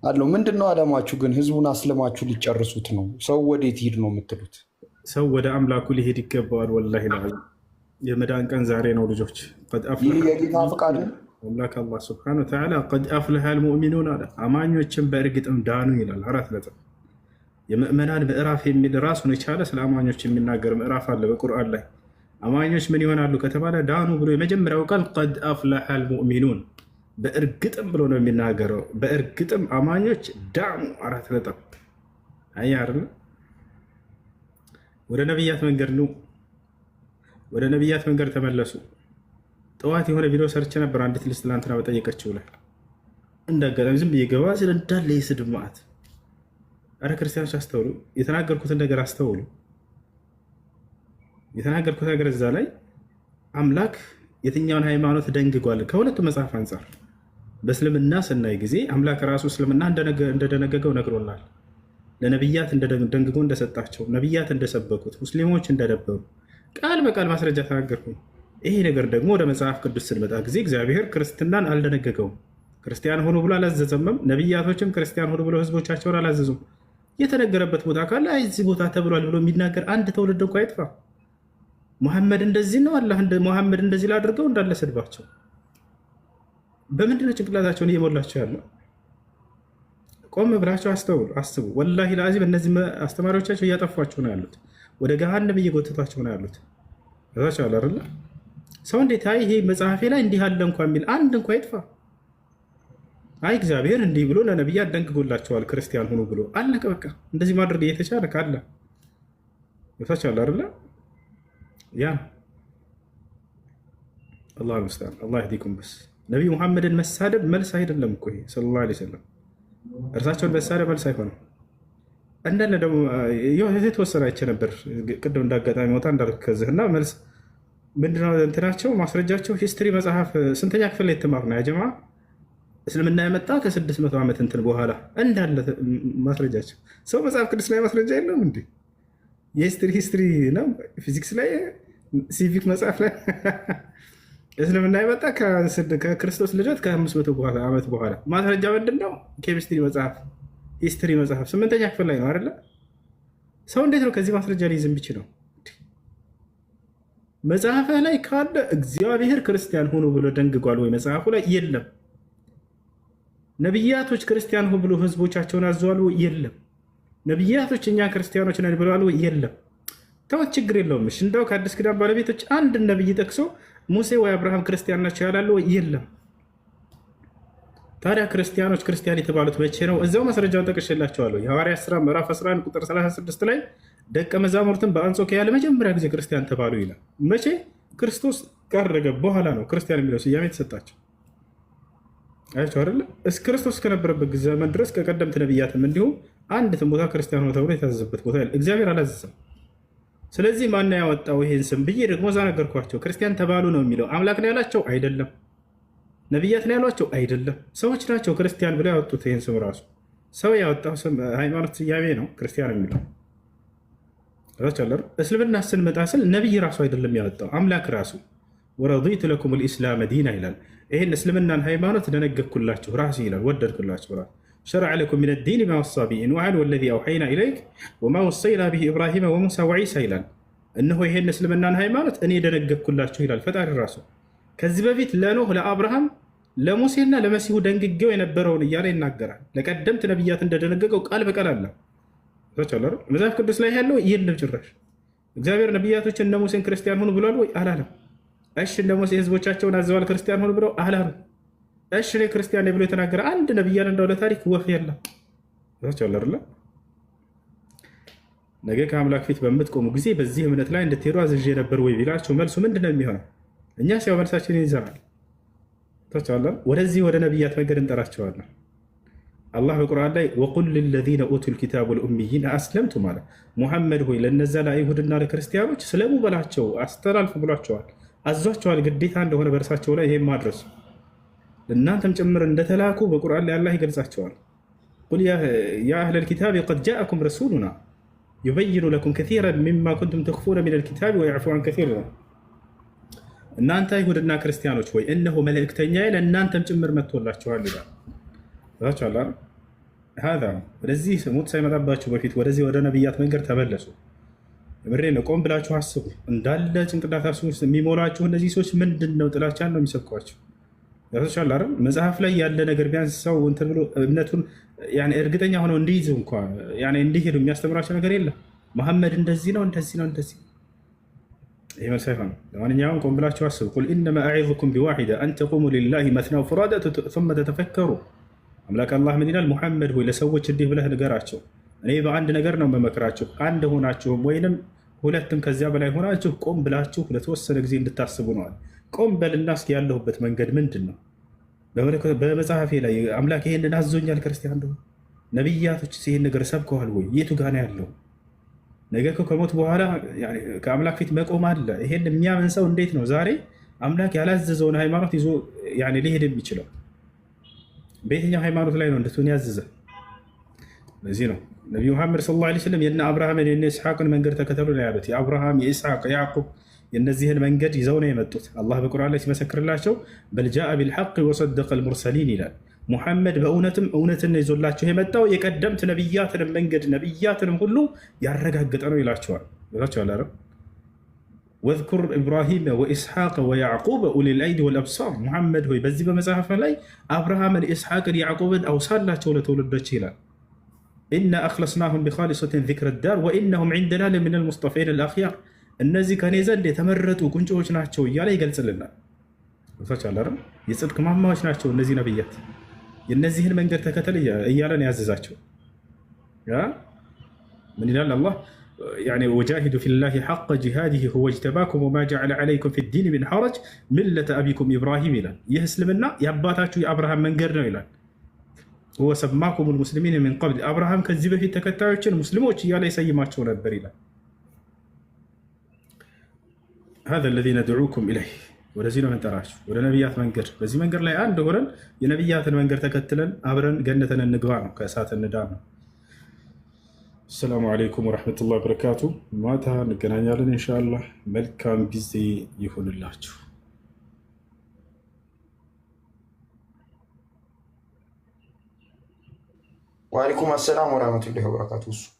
አለው። ምንድን ነው አላማችሁ ግን? ህዝቡን አስልማችሁ ሊጨርሱት ነው። ሰው ወዴት ሂድ ነው የምትሉት? ሰው ወደ አምላኩ ሊሄድ ይገባዋል። ወላሂ ለዓዚም የመዳን ቀን ዛሬ ነው ልጆች። قد ይህ أفلح የጌታ ፍቃድ ነው። አምላክ አላህ ስብሐነ ወተዓላ قد أفلح المؤمنون አለ። አማኞችን በእርግጥም ዳኑ ይላል። 4 ነጥብ። የምእመናን ምዕራፍ የሚል ራሱን የቻለ ስለ አማኞች የሚናገር ምዕራፍ አለ በቁርአን ላይ። አማኞች ምን ይሆናሉ ከተባለ ዳኑ ብሎ የመጀመሪያው ቃል قد أفلح المؤمنون በእርግጥም ብሎ ነው የሚናገረው። በእርግጥም አማኞች ዳኑ። 4 ነጥብ። አየህ አይደለ? ወደ ነቢያት መንገድ ነው። ወደ ነቢያት መንገድ ተመለሱ። ጠዋት የሆነ ቪዲዮ ሰርቼ ነበር። አንዲት ልጅ ትላንትና በጠየቀችው ላይ እንዳጋጣሚ ዝም ብዬ ገባ ስል እንዳለ የስድብ መዓት። አረ ክርስቲያኖች አስተውሉ፣ የተናገርኩትን ነገር አስተውሉ። የተናገርኩት ነገር እዛ ላይ አምላክ የትኛውን ሃይማኖት ደንግጓል ከሁለቱ መጽሐፍ አንጻር በእስልምና ስናይ ጊዜ አምላክ ራሱ እስልምና እንደደነገገው ነግሮናል። ለነቢያት ደንግጎ እንደሰጣቸው፣ ነቢያት እንደሰበኩት፣ ሙስሊሞች እንደነበሩ ቃል በቃል ማስረጃ ተናገርኩ። ይሄ ነገር ደግሞ ወደ መጽሐፍ ቅዱስ ስንመጣ ጊዜ እግዚአብሔር ክርስትናን አልደነገገውም። ክርስቲያን ሆኑ ብሎ አላዘዘምም። ነቢያቶችም ክርስቲያን ሆኑ ብሎ ህዝቦቻቸውን አላዘዙም። የተነገረበት ቦታ ካለ አይ እዚህ ቦታ ተብሏል ብሎ የሚናገር አንድ ትውልድ እንኳ አይጥፋ። ሙሐመድ እንደዚህ ነው፣ አላህ ሙሐመድ እንደዚህ ላድርገው እንዳለ ስድባቸው። በምንድነው ጭንቅላታቸውን እየሞላቸው ያለው? ቆም ብላቸው አስተውሉ፣ አስቡ። ወላሂ ለአዚም እነዚህ አስተማሪዎቻቸው እያጠፏቸው ነው ያሉት፣ ወደ ገሃነም እየጎተቷቸው ነው ያሉት። ዛቸዋል አይደለ? ሰው እንዴት አይ ይሄ መጽሐፌ ላይ እንዲህ አለ እንኳ የሚል አንድ እንኳ ይጥፋ። አይ እግዚአብሔር እንዲህ ብሎ ለነቢያት ደንግጎላቸዋል ክርስቲያን ሁኑ ብሎ አለቀ። በቃ እንደዚህ ማድረግ እየተቻለ ካለ ዛቸዋል አይደለ? ያ الله المستعان الله يهديكم። بس ነቢዩ ሙሐመድን መሳደብ መልስ አይደለም እኮ ይሄ صلى الله عليه وسلم እርሳቸውን መሳደብ መልስ አይሆንም። እንዳለ ደግሞ የተወሰነ አይቼ ነበር ቅድም እንዳጋጣሚ ወጣ እንዳልክ ከዚህ እና መልስ ምንድነው እንትናቸው ማስረጃቸው history መጽሐፍ ስንተኛ ክፍል ላይ የተማር ነው ያጀማ እስልምና የመጣ ከ600 ዓመት እንትን በኋላ እንዳለ ማስረጃቸው። ሰው መጽሐፍ ቅዱስ ላይ ማስረጃ የለውም እንዴ? የ history ነው ፊዚክስ ላይ ሲቪክ መጽሐፍ ላይ እስልምና የመጣ ከክርስቶስ ልደት ከ500 ዓመት በኋላ ማስረጃ ምንድን ነው? ኬሚስትሪ መጽሐፍ፣ history መጽሐፍ ስምንተኛ ክፍል ላይ ነው አይደለ? ሰው እንዴት ነው ከዚህ ማስረጃ ሊይዝ የሚችለው? መጽሐፍህ ላይ ካለ እግዚአብሔር ክርስቲያን ሁኑ ብሎ ደንግጓል ወይ? መጽሐፉ ላይ የለም። ነቢያቶች ክርስቲያን ሁኑ ብሎ ህዝቦቻቸውን አዘዋል ወይ? የለም። ነቢያቶች እኛ ክርስቲያኖች ነን ብለዋል ወይ? የለም። ተወት፣ ችግር የለውም። እሺ እንደው ከአዲስ ኪዳን ባለቤቶች አንድ ነብይ ጠቅሶ ሙሴ ወይ አብርሃም ክርስቲያን ናቸው ያላሉ ወይ? የለም። ታዲያ ክርስቲያኖች ክርስቲያን የተባሉት መቼ ነው? እዚያው ማስረጃውን ጠቅሼላቸዋለሁ። የሐዋርያት ሥራ ምዕራፍ 11 ቁጥር 36 ላይ ደቀ መዛሙርትን በአንጾኪያ ለመጀመሪያ ጊዜ ክርስቲያን ተባሉ ይላል። መቼ? ክርስቶስ ካረገ በኋላ ነው ክርስቲያን የሚለው ስያሜ የተሰጣቸው። አያቸው አይደለ? እስከ ክርስቶስ እስከነበረበት ጊዜ ዘመን ድረስ ከቀደምት ነቢያትም እንዲሁም አንድትም ቦታ ክርስቲያን ሆነ ተብሎ የታዘዘበት ቦታ የለም። እግዚአብሔር አላዘዘም። ስለዚህ ማን ያወጣው ይሄን ስም ብዬ ደግሞ እዛ ነገርኳቸው። ክርስቲያን ተባሉ ነው የሚለው። አምላክ ነው ያላቸው አይደለም። ነቢያት ነው ያሏቸው አይደለም። ሰዎች ናቸው ክርስቲያን ብለው ያወጡት ይህን ስም ራሱ ሰው ያወጣው ስም ሃይማኖት ስያሜ ነው ክርስቲያን የሚለው። እስልምና ስንመጣ ስል ነቢይ ራሱ አይደለም ያወጣው አምላክ ራሱ ورضيت لكم الإسلام دينا ይላል። ይህን እስልምናን ሃይማኖት ደነገግኩላችሁ ራሱ ይላል፣ ወደድኩላችሁ ራሱ። شرع لكم من الدين ما وصى به نوحا والذي أوحينا إليك وما وصينا به إبراهيم وموسى وعيسى ይላል። እነሆ ይሄን እስልምናን ሃይማኖት እኔ ደነገግኩላችሁ ይላል ፈጣሪ ራሱ። ከዚህ በፊት ለኖህ፣ ለአብርሃም፣ ለሙሴና ለመሲሁ ደንግጌው የነበረውን እያለ ይናገራል። ለቀደምት ነቢያት እንደደነገገው ቃል በቃል አለ። መጽሐፍ ቅዱስ ላይ ያለው የለም ጭራሽ። እግዚአብሔር ነቢያቶችን እነ ሙሴን ክርስቲያን ሁኑ ብሏል ወይ? አላለም። እሺ እነ ሙሴ ህዝቦቻቸውን አዘዋል ክርስቲያን ሁኑ ብለው አላሉ። እሺ እኔ ክርስቲያን ነኝ ብሎ የተናገረ አንድ ነብያን እንደው ለታሪክ ወፍ የለም። አይደለ? ነገ ከአምላክ ፊት በምትቆሙ ጊዜ በዚህ እምነት ላይ እንድትሄዱ አዝዤ ነበር ወይ ቢላቸው መልሱ ምንድን ነው የሚሆነው? እኛ ሲያው መልሳችን ይዘናል። ወደዚህ ወደ ነቢያት መንገድ እንጠራቸዋለን። አላህ በቁርአን ላይ وقل للذين أوتوا الكتاب والأميين أأسلمتم አለ። ሙሐመድ ሆይ ለነዛ ለአይሁድና ለክርስቲያኖች ስለሙ በላቸው፣ አስተላልፉ ብሏቸዋል፣ አዟቸዋል። ግዴታ እንደሆነ በእርሳቸው ላይ ይሄም ማድረሱ እናንተም ጭምር እንደተላኩ በቁርአን ላይ አላህ ይገልጻቸዋል። قل يا أهل الكتاب قد جاءكم رسولنا يبين لكم كثيرا مما كنتم تخفون من الكتاب ويعفو عن كثير ነው። እናንተ አይሁድና ክርስቲያኖች ሆይ እነሆ መልእክተኛዬ ለእናንተም ጭምር መጥቶላችኋል ይላል። ሀዛ ነው። ወደዚህ ሞት ሳይመጣባችሁ በፊት ወደዚህ ወደ ነቢያት መንገድ ተመለሱ። ምሬ ነው። ቆም ብላችሁ አስቡ። እንዳለ ጭንቅላታችሁ ውስጥ የሚሞላችሁ እነዚህ ሰዎች ምንድን ነው ጥላቻን ነው የሚሰብኳቸው። ያቶቻል አይደል? መጽሐፍ ላይ ያለ ነገር ቢያንስ ሰው እንትን ብሎ እምነቱን እርግጠኛ ሆነው እንዲይዙ እንኳ እንዲሄዱ የሚያስተምራቸው ነገር የለም። መሐመድ እንደዚህ ነው፣ እንደዚህ ነው፣ እንደዚህ ይህ መልስ አይሆንም። ለማንኛውም ቆም ብላችሁ አስቡ። قل إنما أعظكم بواحدة أن تقوموا لله مثنى وفرادى ثم تتفكروا። አምላክ አላህ ምን ይላል? ሙሐመድ ሆይ ለሰዎች እንዲህ ብለህ ንገራቸው፣ እኔ በአንድ ነገር ነው የምመክራችሁ፣ አንድ ሆናችሁም ወይንም ሁለትም ከዚያ በላይ ሆናችሁ ቆም ብላችሁ ለተወሰነ ጊዜ እንድታስቡ ነዋል። ቆም በልና እስኪ ያለሁበት መንገድ ምንድን ነው? በመጽሐፌ ላይ አምላክ ይሄንን አዞኛል። ክርስቲያን እንደሆነ ነቢያቶች ይሄን ነገር ሰብከዋል ወይ? የቱ ጋ ነው ያለው? ነገ እኮ ከሞት በኋላ ከአምላክ ፊት መቆም አለ። ይሄን የሚያምን ሰው እንዴት ነው ዛሬ አምላክ ያላዘዘውን ሃይማኖት ይዞ ሊሄድ የሚችለው? በየትኛው ሃይማኖት ላይ ነው እንድትሆን ያዘዘ? ለዚህ ነው ነቢዩ መሐመድ صلى الله عليه وسلم የነ አብርሃምን የነ ኢስሐቅን መንገድ ተከተሉ ነው ያሉት። የአብርሃም፣ የኢስሐቅ፣ የያዕቁብ የእነዚህን መንገድ ይዘው ነው የመጡት። አላህ በቁርአን ላይ ሲመሰክርላቸው بل جاء بالحق وصدق المرسلين ይላል። ሙሐመድ በእውነትም እውነትን ነው ይዞላቸው የመጣው፣ የቀደምት ነቢያትንም መንገድ ነቢያትንም ሁሉ ያረጋገጠ ነው ይላቸዋል። ይላቸዋል አይደል? واذكر إبراهيم وإسحاق ويعقوب أولي الأيدي والأبصار። ሙሐመድ ሆይ በዚህ በመጽሐፍ ላይ አብርሃምን፣ ኢስሐቅን፣ ያዕቁብን አውሳላቸው ለትውልዶች ይላል። إنا أخلصناهم بخالصة ذكرى الدار وإنهم عندنا لمن المصطفين الأخيار። እነዚህ ከኔ ዘንድ የተመረጡ ቁንጮዎች ናቸው እያለ ይገልጽልናል። ቻለ የጽድቅ ማማዎች ናቸው እነዚህ ነብያት። የእነዚህን መንገድ ተከተል እያለን ያዘዛቸው። ምን ይላል አላህ? وجاهدوا في الله حق جهاده هو اجتباكم وما جعل عليكم في الدين من حرج ملة أبيكم إبراهيم ይላል። ይህ እስልምና የአባታችሁ የአብርሃም መንገድ ነው ይላል። هو سماكم المسلمين من قبل፣ አብርሃም ከዚህ በፊት ተከታዮችን ሙስሊሞች እያለ ይሰይማቸው ነበር ይላል። هذا الذي ندعوكم إليه፣ ወደዚህ ነው የምንጠራችሁ፣ ወደ ነቢያት መንገድ። በዚህ መንገድ ላይ አንድ ሆነን የነቢያትን መንገድ ተከትለን አብረን ገነትን እንግባ ነው፣ ከእሳት እንዳን ነው። السلام عليكم ورحمة الله وبركاته። ማታ እንገናኛለን ኢንሻአላህ። መልካም ጊዜ ይሁንላችሁ። وعليكم السلام ورحمة الله وبركاته። እሱ